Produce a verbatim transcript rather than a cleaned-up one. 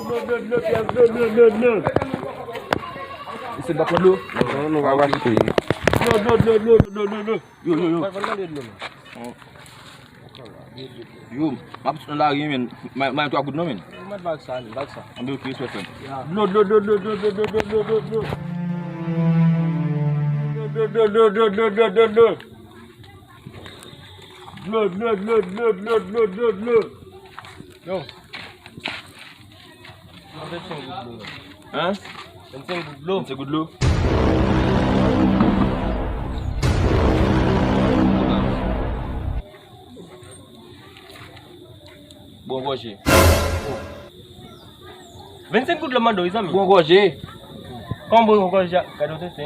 Mesye, n pa pran dlo? Non, non, non. Pa achte. Yo, yo, yo. Yo, m ap sot nan lari, men. May, may twa goud non, men. Mwen bag sa, men, bag sa. Anben, ok, respè, frè m. Ya. Dlo, dlo, dlo. Dlo, dlo, dlo. Dlo, dlo, dlo. Yo. Vennsenk goud dlo. Hein? Vennsenk goud dlo. Vennsenk goud dlo. Bon gòje. Vennsenk goud dlo m mande w, wi, zanmi. Bon gòje. Kòman bon gòje? Gade w tenten.